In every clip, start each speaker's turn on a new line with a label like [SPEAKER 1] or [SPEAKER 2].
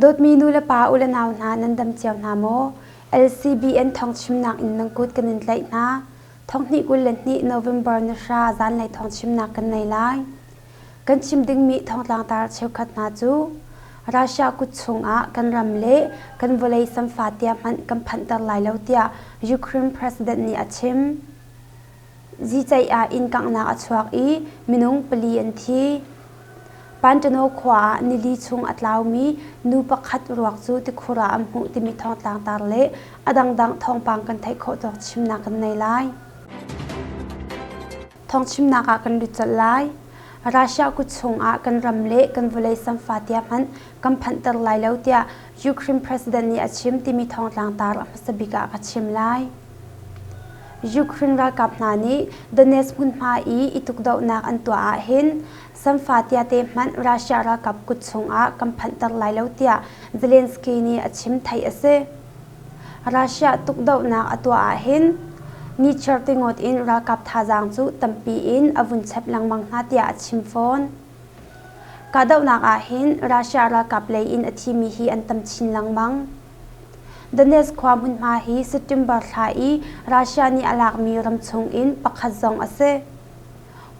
[SPEAKER 1] Dawtmi nu le pa u le nau hna nan dam cio hna maw? LCBN thawngchimnak in nan kut kan in tlaih hna. Thonghnih 22 November ni hra zanlei thawngchimnak kan nei lai. Kan chim dingmi thawngtlangtar cheukhat hna cu Russia kut chungah kan ram le kan vawlei samfa tia hmanh kan phanhter lai lo tiah Ukraine President nih a chim. Ziceih ah inn kanghnak a chuak i minung pali an thi. Pantano khua ah nili chung a tlaumi nu pakhat ruak cu tikhur ah an hmuh timi thawngtlangtar le a dangdang thawngpang kan theih khawh tawk chimnak kan nei lai. Thawngchimnak ah kan lut colh lai. Russia kut chungah kan ram le kan vawlei samfa tia hmanh kan phanhter lai lo tiah Ukraine President nih a chim timi thawngtlangtar a hmasa bik ah ka chim lai. Ukraine ralkap hna nih Donetsk hmunhma i i tukdohnak an tuah ahhin samfa tiate hmanh Russia ralkap kut chungah kan phanhter lai lo tiah Zelensky nih a chim theih a si. Russia tukdohnak a tuah ahhin nichiar tingawt in ralkap thazaang cu tampi in a vun chep lengmang hna tiah a chim fawn. Kahdohnak ahhin Russia ralkap lei in a thimi hi an tam chin lengmang. Donetsk khua hmunhma hi September thla i Russia nih a lakmi ram chungin pakhat zong a si.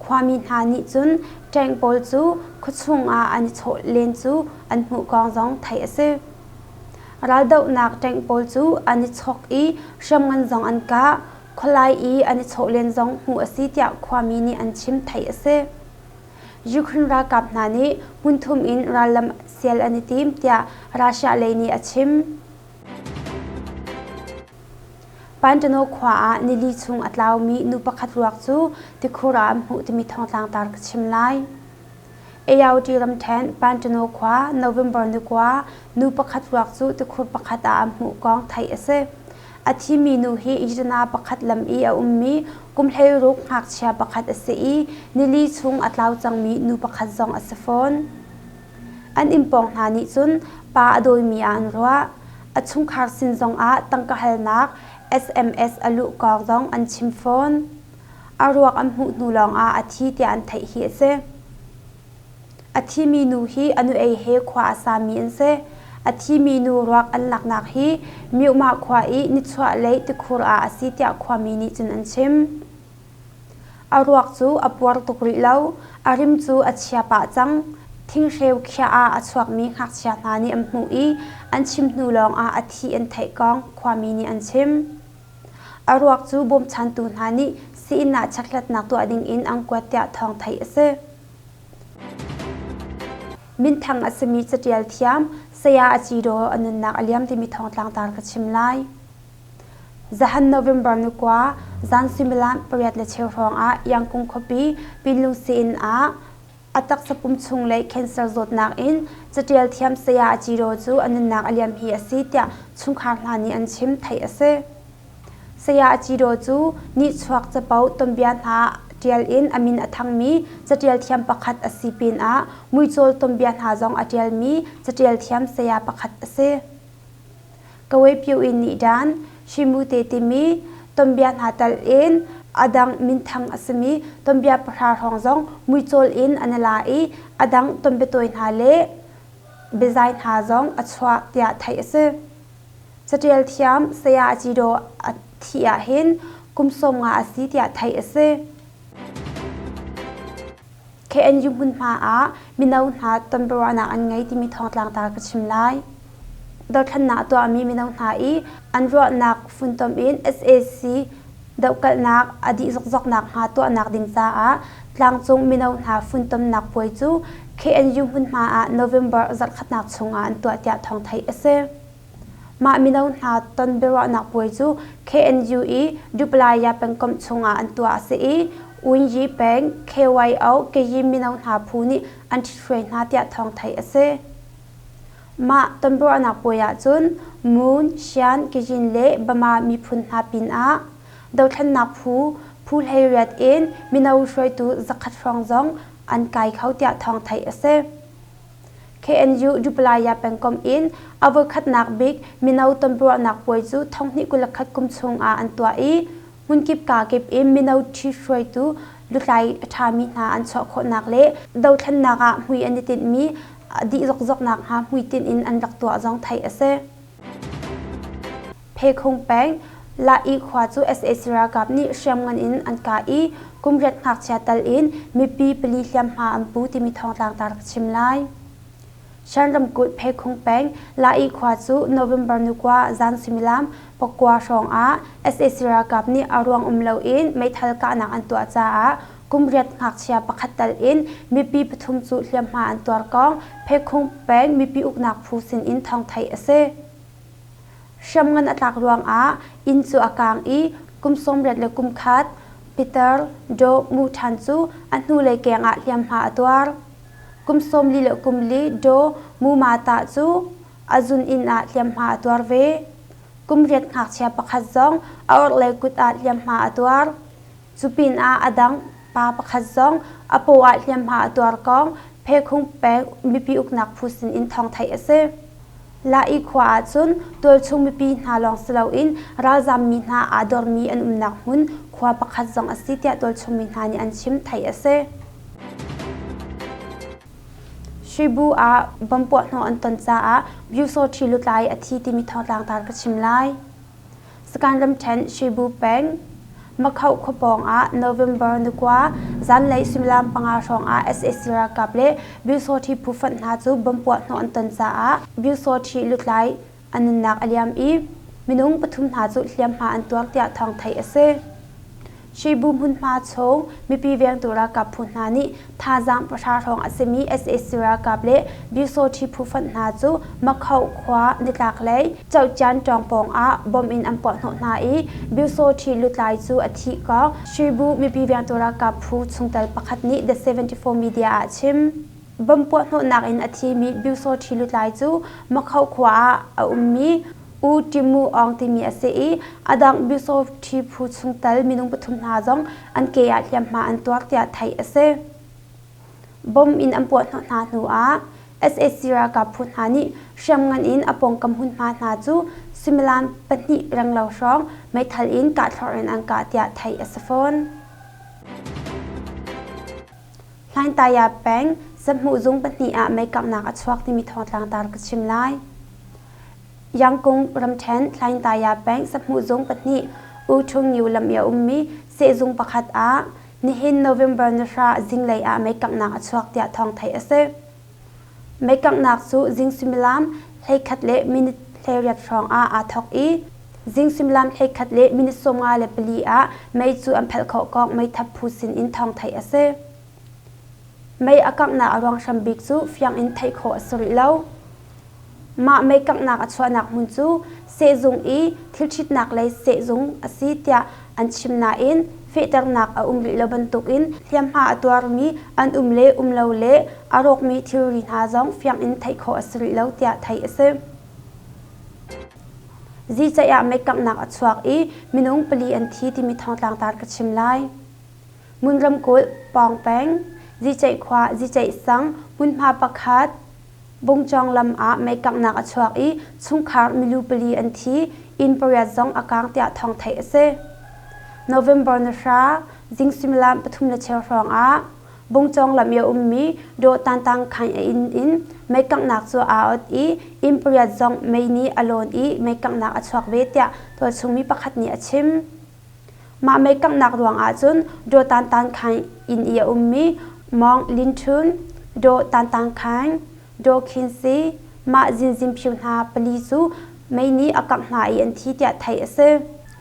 [SPEAKER 1] Khuami hna nih cun tank pawl cu khuachung ah an i chawh len cu an hmuh kong zong theih a si. Raldohnak tank pawl cu an i chok i hriamngan zong an kah, khualai i an i chawh len zong hmuh a si tiah khuami nih an chim theih a si. Ukraine ralkap hna nih hmunthum in rallam sial an i tim tiah Russia lei nih a chim. Pantano khua ah nili chung a tlaumi nu pakhat ruak cu tikhur ah an hmuh timi thawngtlangtar ka chim lai. Ayauti ramṭhen Pantano khua November ni kua nu pakhat ruak cu tikhur pakhat ah an hmuh kong theih a si. A thimi nu hi Yidana pakhat lam i a ummi kum 16 ngakchia pakhat a si i nili chung a tlau cangmi nu pakhat zong a si fawn. An inn pawng hna nih cun pa a dawimi ah an ruah. A chungkhar sin zongah tangka halnak SMS a luh kong zong an chim fawn. A ruak an hmuh hnu lawngah a thi tiah an theih hi a si. A thimi nu hi a nuei he khua a sami an si. A thimi nu ruak an laknak hi Myuhmah khua i nichuahlei tikhur ah a si tiah khuami nih cun an chim. A ruak cu a puar tuk rih lo, a rim cu a chia pah cang. Thinghreu khiah ah a chuakmi ngakchia hna nih an hmuh i an chim hnu lawngah a thi an theih kong khuami nih an chim. A ruak cu bawmchantu hna nih sii-inn ah chekhlatnak tuah dingin an kuat tiah thawng theih a si. Minthang a simi caṭial thiam Saya Aci Daw a nunnak a liam timi thawngtlangtar ka chim lai. Zahan November ni kua zan suimilam pariat le cheu hrawng ah Yangkung khuapi Pinlung sii-inn ah a taksa pum chung lei cancer zawtnak in caṭial thiam Saya Aci Daw cu a nunnak a liam hi a si tiah chungkhar hna nih an chim theih a si. Saya Acidaw cu nihchuak capo tuanbia hna ṭial in a min a thangmi caṭial thiam pakhat a si pinah muicawl tuanbia hna zong a ṭialmi caṭial thiam saya pakhat a si. Kawepyuin nih dan Shimute timi tuanbia hna tal in a dang minthang a simi tuanbia pahra hrawng zong muicawl in an i la i a dang tuanbiatawi hna le biazai hna zong a chuah tiah theih a si. Caṭial thiam Saya Acidaw a thih ahhin kum 50 a si tiah theih a si. KNU hmunhma ah mino hna tonbiaruahnak an ngei timi thawngtlangtar ka chim lai. Dothlennak a tuahmi mino hna i an ruahnak funtom in sac dohkalhnak a dih zokzoknak hnga tuahnak ding caah tlangcung mino hna funtomnak puai cu KNU hmunhma ah November zarhkhatnak chungah an tuah tiah thawng theih a si. Mah mino hna ton biaruahnak puai cu KNU i Duplaya pengkomh chungah an tuah a si i Unyi peng KYO Kayin mino hna phu nih an ṭhithruai hna tiah thawng theih a si. Mah tonbiaruahnak puai ahcun Moon, Shan, Kayin le Bama miphun hna pinah dothlennak phu phu 18 in mino hruaitu zakhat hrawng zong an kai kho tiah thawng theih a si. KNU Duplaya pengkomh in a voikhatnak bik mino tonbiaruahnak puai cu 2021 kum chung ah an tuah i hmunkip kakip in mino ṭhithruaitu lutlai a ṭhami hna an chuah khawhnak le dothlennak ah hmui an i tinhmi a dih zokzok nakhnga hmuitinh in an rak tuah zong theih a si. Phekhung peng La'i khua cu sac ralkap nih hriamngan in an kah i kum riat ngakchia tal in mipi pali hliamhma an pu timi thawngtlang tar ka chim lai. Shan ramkulh Phekhung peng La'i khua cu November ni kua zan suimilam pakua hrawng ah sac ralkap nih a ruang um loin meithal kahnak an tuah caah kum riat ngakchia pakhat tal in mipi pathum cu hliamhma an tuar kong Phekhung peng mipi uknak phu sin in thawng theih a si. Hriamngan a tlak ruangah inn cu a kaang i kum 81 le kum khat Peter Do Mu Than cu a hnulei keng ah hliamhma a tuar. Kum 44 le kum li Do Mu Ma Tah cu a zun inn ah hliamhma a tuar ve. Kum riat ngakchia pakhat zong a orhlei kut ah hliamhma a tuar. Cu pinah a dang pa pakhat zong a paw ah hliamhma a tuar kong Phekhung peng mipi uknak phu sinin thawng theih a si. Lai khua ah cun tualchung mipi hna lawng si loin ralzam mi hna aa dormi an umnak hmun khua pakhat zong a si tiah tualchung mi hna nih an chim theih a si. Shibu ah bomb puahhnawh an ton caah Byusawṭhi lutlai a thi timi thawngtlang tar ka chim lai. Sakaing ramṭhen Shibu peng Makhoh khua pawng ah November ni kua zanlei suimilam panga hrawng ah sac ralkap le Byusawṭhi phu fonh hna cu bomb puahhnawh an ton caah Byusawṭhi lutlai a nunnak a liam i minung pathum hna cu hliamhma an tuar tiah thawng theih a si. Shibu hmunhma chung mipi vengtu ralkap phu hna nih thazaang pahra hrawng a simi sac ralkap le Byusawṭhi phu fonh hna cu Makhoh khua nitlaklei Cohcian ṭawng pawng ah bomb in an puahhnawh hna i Byusawṭhi lutlai cu a thih kong Shibu mipi vengtu ralkap phu chungtel pakhat nih The 74 Media ah a chim. Bomb puahhnawhnak in a thimi Byusawṭhi lutlai cu Makhoh khua ah a ummi U Timu Aung timi a si i a dang Byusawṭhi phu chungtel minung pathum hna zong an ke ah hliamhma an tuar tiah theih a si. Bomb in an puahhnawh hna hnu ah sac ralkap phu hna nih hriamngan in a pawngkam hmunhma hna cu suimilam pahnih renglo hrawng meithal in kahthlorh in an kah tiah theih a si fawn. Hlaingtaya peng sahmuh zung pahnih ah meikanghnak a chuak timi thawngtlang tar ka chim lai. Yangkung ramṭhen Hlaingtaya peng sahmuh zung pahnih U Ṭhung Nyu lam i a ummi sehzung pakhat ah nihin November ni hra zinglei ah meikanghnak a chuak tiah thawng theih a si. Meikanghnak cu zing suimilam 11 le minute 18 hrawng ah aa thawk i zing suimilam 11 le minute 54 ah mei cu an phelh khawh kong meithap phu sin in thawng theih a si. Mei a kanghnak a ruang hram bik cu fiang in theih khawh a si rih lo. Mah mei kanghnak a chuahnak hmun cu sehzung i thilṭhitnak lei sehzung a si tiah an chim nain fehternak a um rih lo bantukin hliamhma a tuarmi an um le um lo le a rawkmi thilri hna zong fiang in theih khawh a si rih lo tiah theih a si. Zicaih ah mei kanghnak a chuak i minung pali an thi timi thawngtlang tar ka chim lai. Ngun ramkulh, Pawng peng, Ziceih khua, Ziceih sang, hmunhma pakhat, Bungcawng lam ah meikanghnak a chuak i chungkhar milu pali an thi, inn pariat zong a kaang tiah thawng theih a si. November ni hra, zing suimilam pathum le cheu hrawng ah Bungcawng lam i a ummi Daw Tantang Khaing a inn in meikanghnak cu aa ot i inn pariat zong mei nih a lawn i meikanghnak a chuak ve tiah tualchung mi pakhat nih a chim. Mah meikanghnak ruang ahcun Daw Tan Tan Khaing inn i a ummi Mawng Lin Htun, Daw Tan Tan Khaing, Daw Khin Si, Mah Zin Zin Phyu hna pali cu mei nih a kangh hna i an thi tiah theih a si.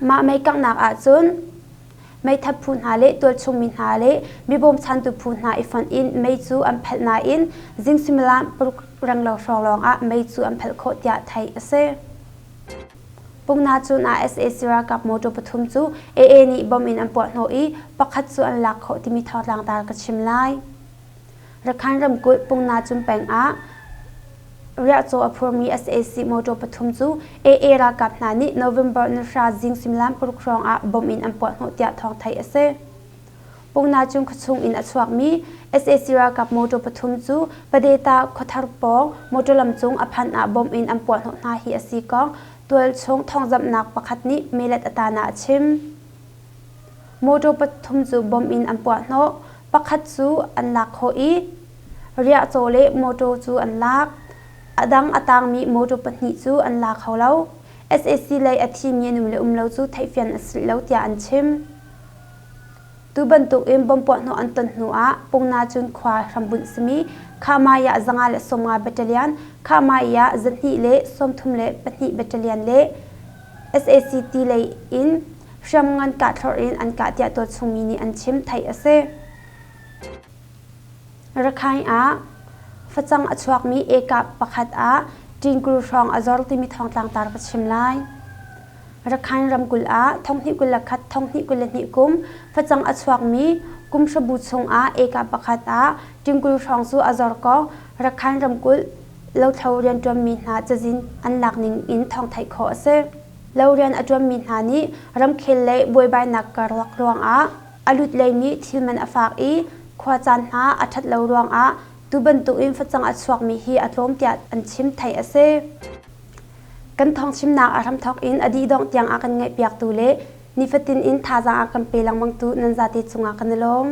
[SPEAKER 1] Mah mei kanghnak ahcun meithat phu hna le tualchung mi hna le mi bawmchantu phu hna i fonh in mei cu an phelh nain zing suimilam paruk renglo hrawng lawngah mei cu an phelh khawh tiah theih a si. Pungna cun ah sac ralkap motor pathum cu AA nih bomb in an puahhnawh i pakhat cu an lak khawh timi thawngtlang tar ka chim lai. Rakhine ramkulh Pungna cun peng ah riahcaw a phurmi sac motor pathum cu AA ralkap hna nih November ni hra zing suimilam paruk hrawng ah bomb in an puahhnawh tiah thawng theih a si. Pungnacung khuachung in a chuakmi sac ralkap motor pathum cu Padeta khuathar pawng motor lam cung a phanh ah bomb in an puahhnawh hna hi a si kong tualchung thawngzamhnak pakhat nih melet a tan ah a chim. Motor pathum cu bomb in an puahhnawh, pakhat cu an lak khawh i Riahcaw le mawṭaw cu an lak. A dang a tangmi mawṭaw pahnih cu an la kho lo. Sac lei a thimi an um le um lo cu theihfian a si lo tiah an chim. Tu bantuk in bomb puahhnawh an ton hnu ah Pungnacun khua hrambunh simi Khahmai ah 150 battalion, Khahmai ah 232 battalion le sac lei in hriamngan kahthlorh in an kah tiah tualchungmi nih an chim theih a si. Rakhine ah facang a chuakmi ekah pakhat ah ṭingkul hrawng a zor timi thawngtlang tar ka chim lai. Rakhine ramkulh ah 2021 2022 kum facang a chuakmi kum hrabu chungah ekah pakhat ah ṭingkul hrawng cu a zor ko. Rakhine ramkulh lothlo rianṭuanmi hna cazin an lak ning in thawng theih khawh a si. Lo rian a ṭuanmi hna nih ramkhel lei buaibainak karlak ruangah a lut leimi thil man a fak i khuacaan hna a ṭhat lo ruangah tu bantukin facang a chuakmi hi a tlawm tiah an chim theih a si. Kan thawngchimnak a hramthawk in a dih dongh tiang a kan ngaihpiaktu le nifatin in thazaang a kan pe lengmangtu nan zate cungah kan i lawm.